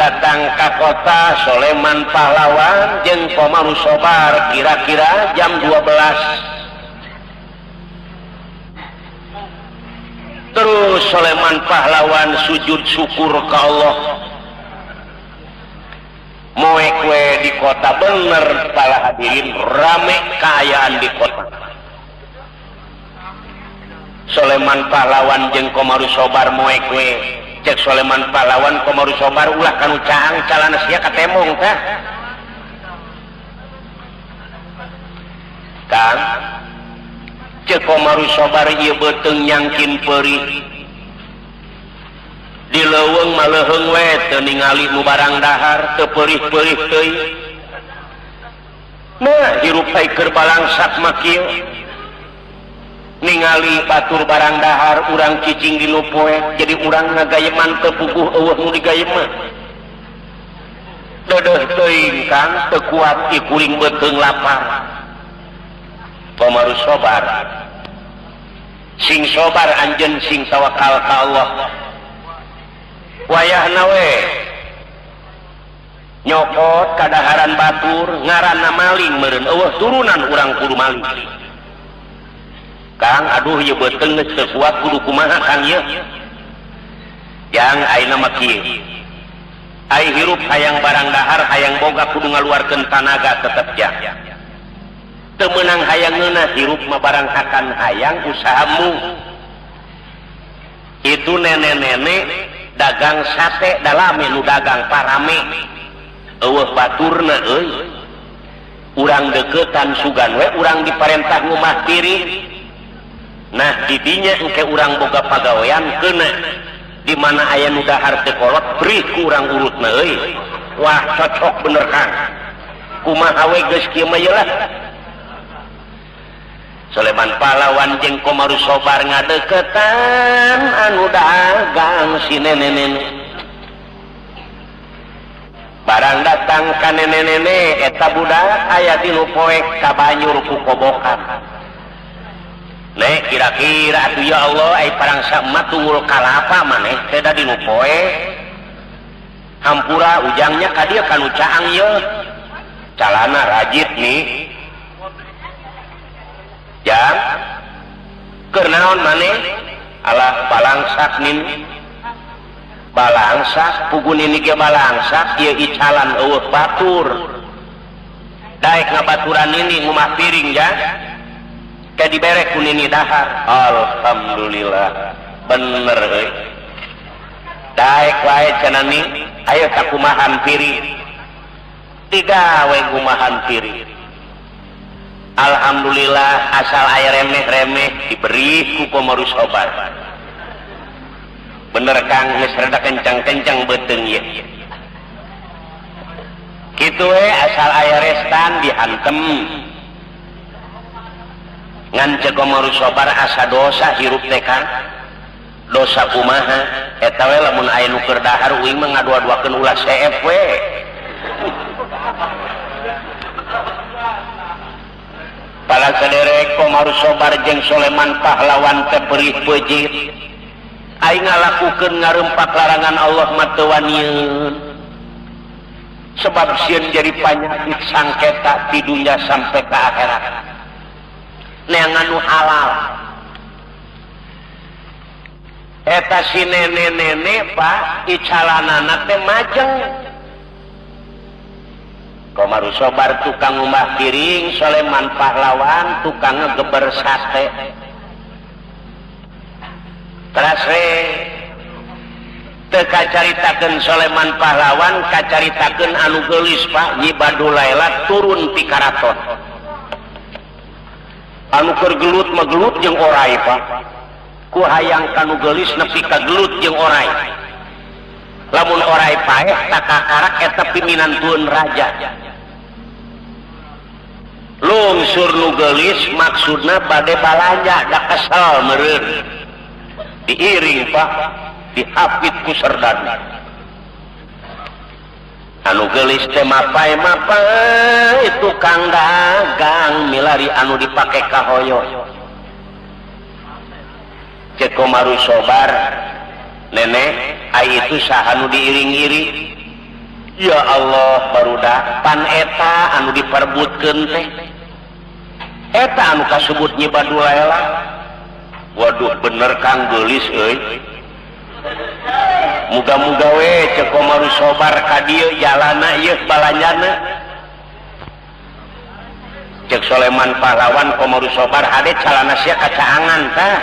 Datang ka kota Soleman Pahlawan jeung Komaru Sobar kira-kira jam 12. Terus Soleman Pahlawan sujud syukur ke Allah. Moe kue di kota bener para hadirin, rame keayaan di kota. Soleman Pahlawan jeung Komaru Sobar moe kue. Cek Soleman Pahlawan, "Komaru Sobar, ulah kanu caang, calana sia katemong tah." "Kang," cek Komaru Sobar, "ieu beuteung nyangkin peurih. Di leuweung mah leuheung we, teu ningali nu barang dahar, teu peurih-peurih teuing. Nah, hirup ai keur balangsak mah kieu, ningali batur barang dahar, urang cicing di nu poek, jadi urang ngagayeman teu puguh, euweuh nu digayeman. Deudeuh teuing, Kang, teu kuat ieu kuring, beuteung lapar." Komaru Sobar, "Sing sobar anjeun, sing tawakal ka Allah. Wayahna we nyokot kadaharan batur, ngaranna maling meureun, euweuh turunan urang kudu maling." "Kang, aduh, ieu beuteung geus teu kuat, kudu kumaha, Kang, ieu?" "Jang, ayeuna mah kieu, ai hirup hayang barang dahar, hayang boga, kudu ngaluarkeun tanaga tetep, jang. Teu meunang hayang ngeunah, hirup mah barang hakan hayang usahamu." Itu nenek-nenek dagang sate dalame, nu dagang parame, euweuh baturna euy. Urang deketan, sugan we urang diparentah ngumah piring. Nah, didinya engke urang boga pagawean kena di mana aya nu dahar teu kolot, beri ku urang urutna euy. "Wah, cocok bener, Kang. Kumaha we geus kieu mah lah." Soleman Pahlawan jeung Komaru Sobar ngadeketan anu dagang, si nenek-nenek. Barang datang ka nenek-nenek eta, budak aya di nu poek, kabanyur ku kobokan. "Nek, kira-kira atuh, ya Allah, ai parang sama tunggul kalapa maneh teh da di nu poek? Hampura ujangnya ka dieu kanu caang ye, calana rajit nih, jang. Keur naon maneh?" "Alah, balangsak nin, balangsak pugu nini ge balangsak ieu, icalan euweuh batur, daek ngabaturan nini ngumah piring ya, kayak dibere ku nini dahar." "Alhamdulillah, bener euy, daek wae," cenah ni. "Ayo tak kumahan piring." Digawe ngumahan piring. Alhamdulillah, asal aya remeh-remeh diberi ku Komaru Sobar. "Bener, Kang, geus rada kencang-kencang beuteung ieu." Kitu we, asal aya restan dihantem. Ngan cek Komaru Sobar, "Asa dosa hirup teh, Kang." "Dosa kumaha?" "Eta we, lamun aya nu keur dahar, uing mah ngadua-duakeun ulah seep we." Para sederek, Komaru Sobar jeung Soleman Pahlawan teh perih pejit. Ai ngalakukeun ngarempak larangan Allah mah teu wanieun, sebab sieun jadi panyakit sangketa di dunia sampai ke akhirat. Neangan nu halal. Eta si nenek-nenek, Pak, icalanana teh majeng. Komaru Sobar tukang ngumah piring, Soleman Pahlawan tukang ngegeber sate. Teras we teu kacaritakeun Soleman Pahlawan, kacaritakeun anu geulis, Pak. Nyi Badulaila turun ti karaton. Anu keur gelut mah gelut jeung orai, Pak. Ku hayang kanu geulis nepi ka gelut jeung orai. Lamun orai paeh, tak kakarak eta piminantueun raja. Lungsur nu geulis, maksudna bade balanja, da kesel meureun. Diiring, Pak, dihapit ku serdadu. Anu geulis teh mapai mapai tukang dagang milari anu dipake kahoyo. Cek Komaru Sobar, "Nenek, ai itu saha nu diiring-iring?" Ya Allah barudak pan eta anu diperbutkeun teh eta anu kasebut Nyi Badulaela. Waduh bener Kang geulis euy. Muga-muga we cek Komaru Sobar ka dieu jalana ieu balanjana. Cek Soleman pahlawan Komaru Sobar hade calana sia kacaangan tah.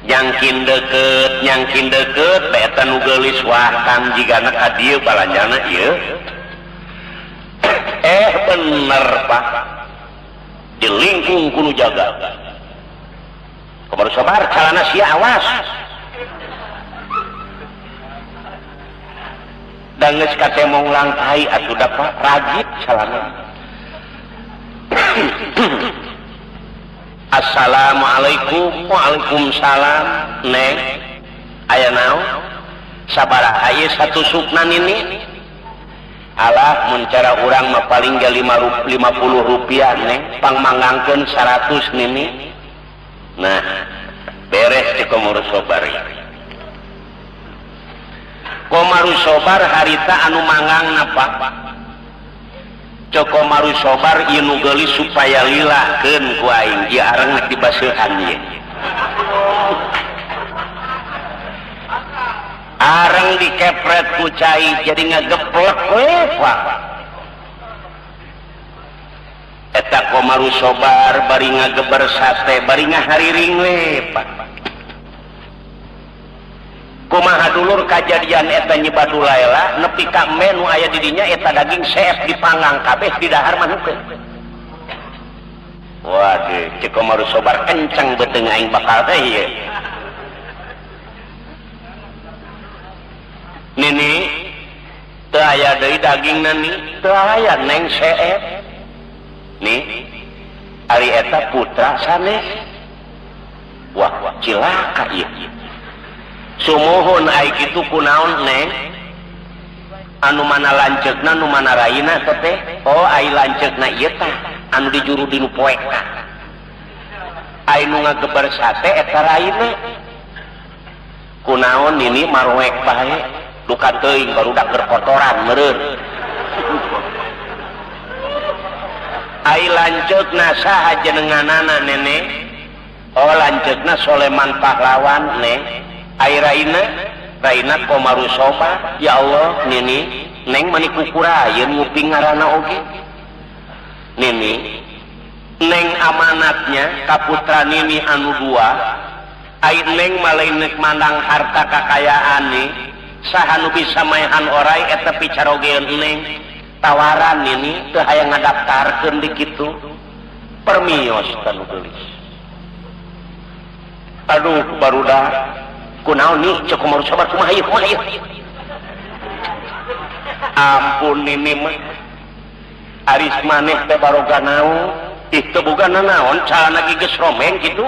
Nyangkin deket eta nu geulis wah Kang jigana ka dieu balanjana ieu. Bener Pak. Di lingkung kudu jaga. Komaru Sobar calana sia awas. Da geus katemong langkai atuh da Pak rajit calana. Assalamualaikum. Waalaikumsalam. Neng aya naon? Sabaraha ieu satu sukna nini? Alah mun cara urang mah paling ge 50 rupiah neng, pangmanggangkeun 100 nini. Nah, beres cek Komaru Sobar. Komaru Sobar harita anu mangangna Pak. Cek Komaru Sobar ieu nu geulis supaya lilakeun ku aing ieu areng nek dibaseuhan ieu. Areng dikepret ku cai jadi ngageplek we Pak. Eta Komaru Sobar bari ngageber sate bari ngahariring we Pak. Kumaha dulur kajadian eta Nyi Badulaela nepi ka menu aya di dinya eta daging seep dipanggang kabeh di dahar manukeun. Waduh, cek Komaru Sobar kenceng beuteung aing bakal teh ieu. Nini teu aya deui dagingna ni, teu aya neng seep. Nih, ari eta putra sanes. Wah, cilaka ieu. Sumuhun ai kitu kunaon neng? Anu mana lanceukna nu mana raina teh? Oh, ai lanceukna ieu tah anu dijuru dinu poek tah. Ai nu ngageber sate eta raina. Kunaon nini maroek bae? Duka teuing barudak berkotoran meureun. Ai lanceukna saha jenenganana nenek? Oh, lanceukna Soleman pahlawan neng. Ai raina, raina Komaru Sobar. Ya Allah, nini, neng mani kukurayeun nguping ngaranna oge. Nini, neng amanatnya ka putra nini anu dua. Ai neng malain nek mandang harta kakayaan nih. Saha nu bisa maehan orai eta picarogeun neng. Tawaran nini teu hayang ngadaftarkeun di kitu. Permios ka nu geulis. Aduh, barudak kunaon nih cek Komaru Sobar kumaha ieu kumaha ieu. Ampun nini mah aris maneh teh baroga naon? Ih teu boga nanaon calana ge geus romeng kitu.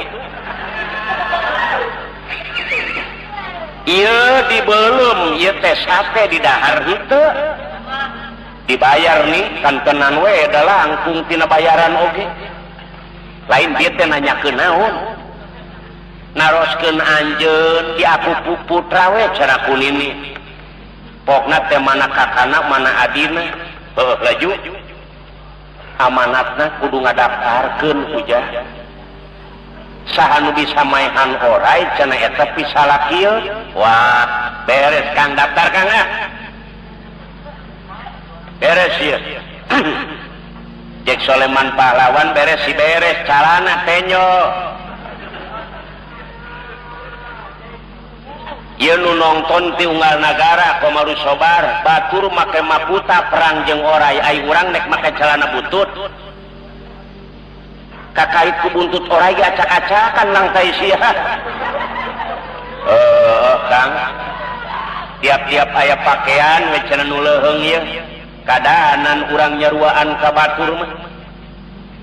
Ieu dibeuleum ieu teh sate di dahar henteu. Dibayar nih kantenan we da langkung tina bayaran oge. Lain dieu teh nanyakeun naon? Naroskeun anjeun di aku putra we cara ku nini. Pokna teh mana kakana mana adina. Heuh laju. Amanatna kudu ngadaftarkeun ujah. Saha nu bisa maehan orai cenah eta pisalakieun. Wah, beres Kang daftar Kang ah. Beres ieu. Jek Soleman pahlawan beres si beres calana tenyo. Ieu nu nongton ti unggal nagara Komaru Sobar batur make maputa perang jeung orai ai urang nek make calana butut. Kakait ku buntut orai ge acak-acakan langtai sia. Kang tiap-tiap aya pakaian we cenah nu leuheung ieu. Kadanan urang nyaruaan ka batur mah.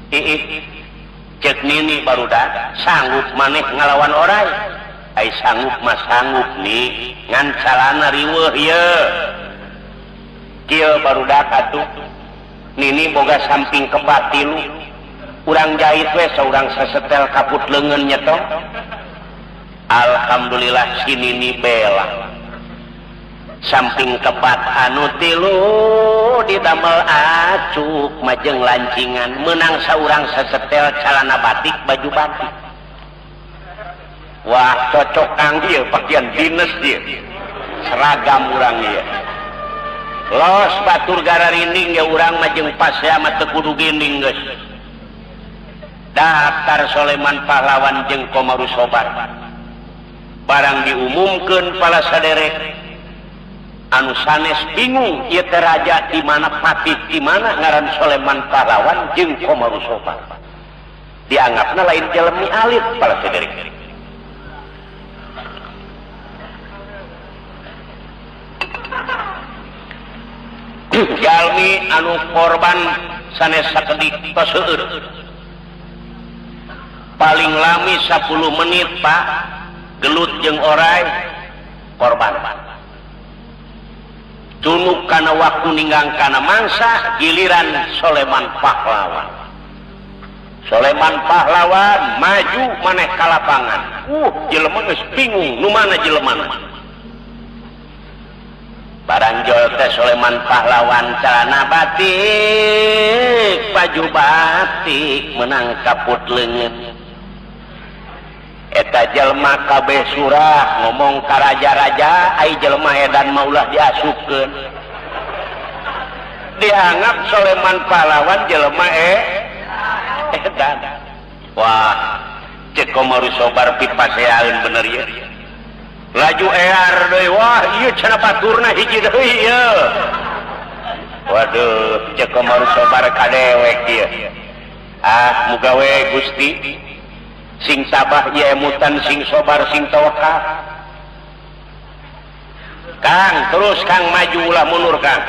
Iih cek nini barudak sanggup maneh ngalawan orai. Ai sanggup mah sanggup nih ngan calana riweuh ieu. Kieu barudak atuh nini boga samping kebat tilu. Urang jahit we saurang sasetel kaput leungeun nya tong. Alhamdulillah si Nini bela samping kepat anu tilu didamel acuk majeng lancingan menang saurang sesetel calana batik baju batik. Wah cocok kang ieu pakaian dinas dia seragam urang ieu. Los batur gararinding ya urang majeng pasea mah teu kudu ginding geus. Daftar Soleman Pahlawan jeung Komaru Sobar. Barang diumumkeun pala saderek anu sanes bingung ieu teh raja di mana patih di mana ngaran Soleman Pahlawan jeung Komaru Sobar. Dianggapna lain jelemi alit pala saderek. Jalmi anu korban sanes sakedik tos seueur. Paling lami 10 menit Pak gelut jeung orai korban. Tunuk kana waktu ninggang kana mangsa giliran Soleman Pahlawan. Soleman Pahlawan maju maneh ka lapangan. Jelema geus bingung nu mana jelemana. Barang jol teh Soleman Pahlawan celana batik baju batik menang kaput leungeun. Eta jelema kabeh surah ngomong ka raja-raja ai jelema edan mah ulah diasupkeun. Dianggap Soleman Pahlawan jelema edan. Wah, cek Komaru Sobar pipaseaeun bener ieu. Laju ear deui, wah ieu cenah baturna hiji deui ieu. Waduh, cek Komaru Sobar ka dewek ieu. Ah, muga we Gusti sing tabah ieu emutan sing sobar sing tawakal. Kang, terus Kang maju ulah mundur Kang.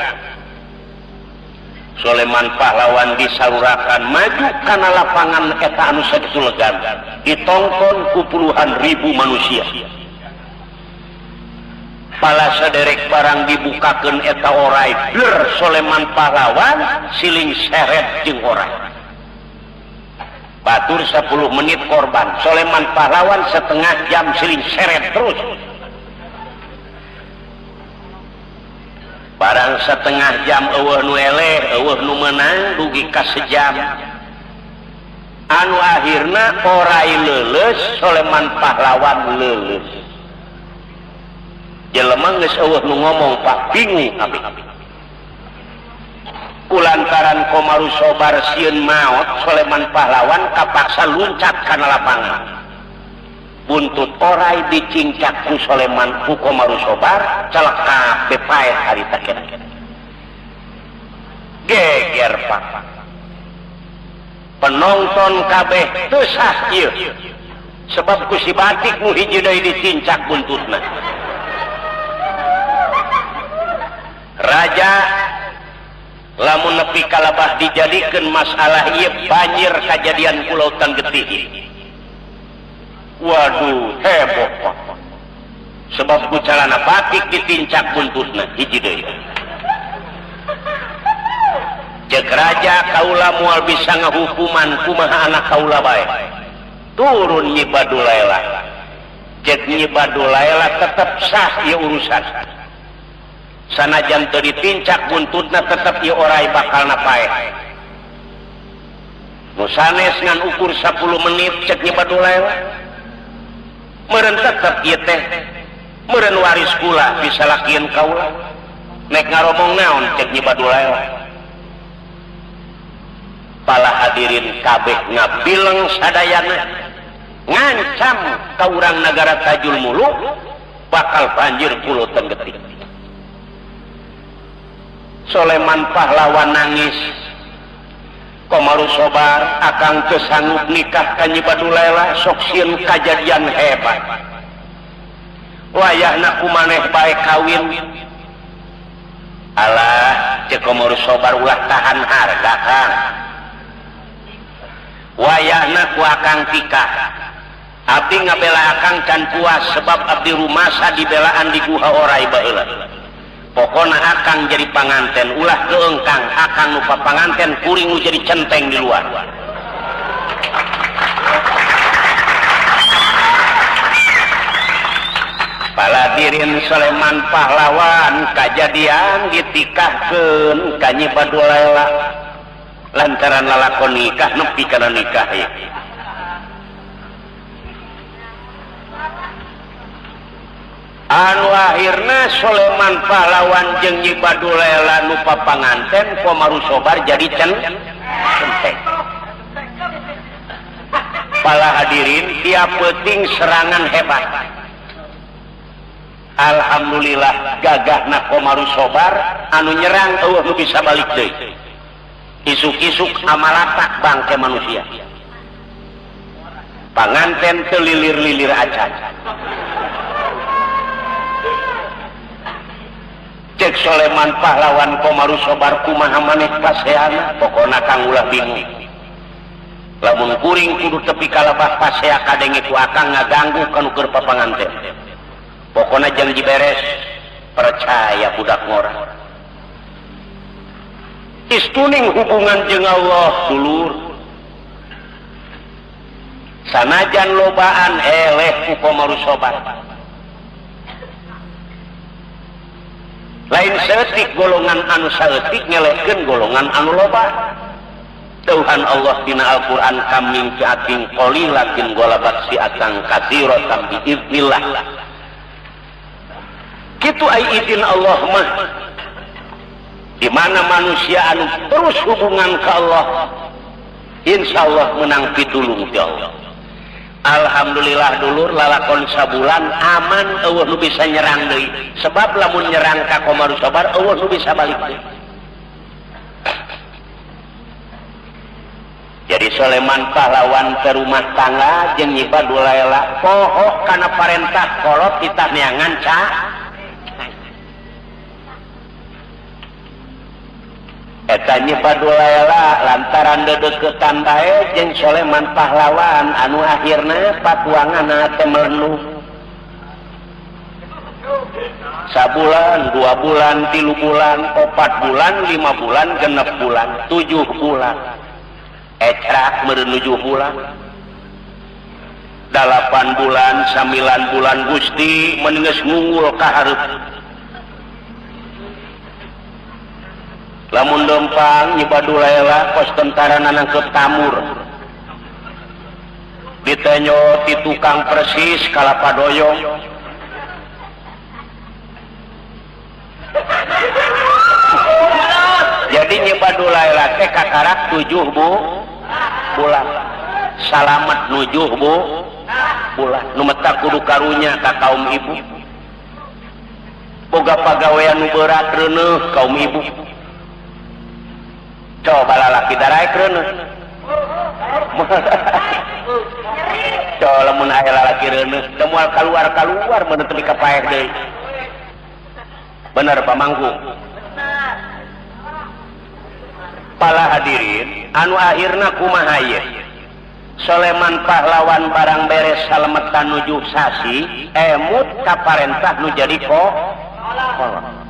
Soleman Pahlawan disalurakan maju kana lapangan eta anu sakitu legan ditongton ku puluhan ribu manusia. Pala saderek barang dibukakeun eta orai blur Soleman Pahlawan siling seret jeung orai. Batur 10 menit korban Soleman Pahlawan setengah jam siling seret terus. Barang setengah jam eueuh nu eleh eueuh nu meunang dugi ka sejam. Anu akhirna orai leuleus Soleman Pahlawan leuleus. Jelema geus eueuh nu ngomong Pak bingung abdi. Kulantaran Komaru Sobar sieun maot Soleman Pahlawan kapaksa luncat kana lapangan. Buntut orai dicincak ku Soleman ku Komaru Sobar celaka bepaeh harita kena. Geger Pak. Penonton kabeh teu sah ieu. Sebab ku si batik nu hiji deui dicincak buntutna. Raja lamun nepi kalabah dijadikeun masalah ieu banjir kajadian Pulau Getih. Waduh, heboh Pak. Sebab ku calana batik ditincak buntutna hiji deui. Ceuk raja kaula moal bisa ngahukuman kumaha anak kaula bae. Turun Nyi Badulaela. Ceuk Nyi Badulaela tetep sah ieu urusan. Sanajan teu ditincak buntutna tetep ieu orai bakalna paeh. Nu sanes ngan ukur 10 menit cek Nyi Badulaela. Meureun tetep ieu teh meureun waris kula bisa lakieun kaula. Nek ngaromong naon cek Nyi Badulaela. Pala hadirin kabeh ngabileng sadayana ngancam ka urang nagara Tajul Muluk bakal banjir Pulau Getih. Soleman Pahlawan nangis. Komaru Sobar akang teu sanggup nikah ka Nyi Badulaela sok sieun kajadian hebat. Wayahna ku maneh bae kawin. Alah cek Komaru Sobar ulah tahan harga Kang. Wayahna ku akang tikah. Abdi ngabela akang can puas sebab abdi rumasa dibelaan di guha orai baheula. Pokona akang jadi panganten ulah keengkang akang nu papanganten kuring nu jadi centeng di luar. Paladirin Soleman pahlawan kajadian ditikahkeun ka Nyi Badulela lantaran lalakon nikah nepi kana nikah ya. Anu akhirna Soleman pahlawan jeung Nyi Badulela nu papanganten Komaru Sobar jadi centeng. Pala hadirin tiap peuting serangan hebat. Alhamdulillah gagahna Komaru Sobar anu nyerang eueuh nu bisa balik deui. Isuk-isuk amalatak bangke manusia. Panganten teu lilir-lilir acan. Cek Soleman pahlawan Komaru Sobar kumaha maneh paseana pokona kang ulah bingung. Lamun kuring kudu tepi kalabah pasea kadenge ku akang ngaganggu kanu keur papanganten. Pokona janji beres, percaya budak ngora. Istuning hubungan jeung Allah dulur. Sanajan lobaan eleh ku Komaru Sobar. Lain saeutik golongan anu saeutik ngelehkeun golongan anu loba. Tuhan Allah dina Al-Qur'an kaming fi'atin qalilatin ghalabat fi'atan katsiratan biiznillah. Kitu ai izin Allah mah. Di mana manusia anu terus hubungan ke Allah, insyaallah menang pitulung ti Allah. Alhamdulillah dulur lalakon sabulan aman eueuh nu bisa nyerang deui. Sebab lamun nyerang ka Komaru Sobar eueuh nu bisa balik deui. Jadi Soleman pahlawan ke rumah tangga jeung Nyi Badulela poho kana parentah kolot titah neangan ca. Eta Nyi Badulela lantaran dedeukeutan bae jeung Soleman pahlawan anu akhirna patuanganna teh melenung. Sabulan, 2 bulan, 3 bulan, 4 bulan, 5 bulan, 6 bulan, 7 bulan. Ecrak meureun 7 bulan. 8 bulan, 9 bulan Gusti mun geus ngunggul ka hareup. Lamun lempang Nyi Badulela kos tentara nangkep tamur. Ditenyo ti tukang persis kalapa doyong. Jadi Nyi Badulela teh kakarak 7 bulan. Salamet 7 bulan. Nu meta kudu karunya ka kaum ibu. Boga pagawean nu berat reuneuh kaum ibu. Coba lalaki daraek reuneuh. Coba lamun aya lalaki reuneuh teu moal kaluar-kaluar mun teu ka paeh deui. Bener Pak Mangku. Pala hadirin anu akhirna kumaha ieu? Soleman pahlawan barang beres salemetan nuju sasi emut ka parentah nu jadi kolot.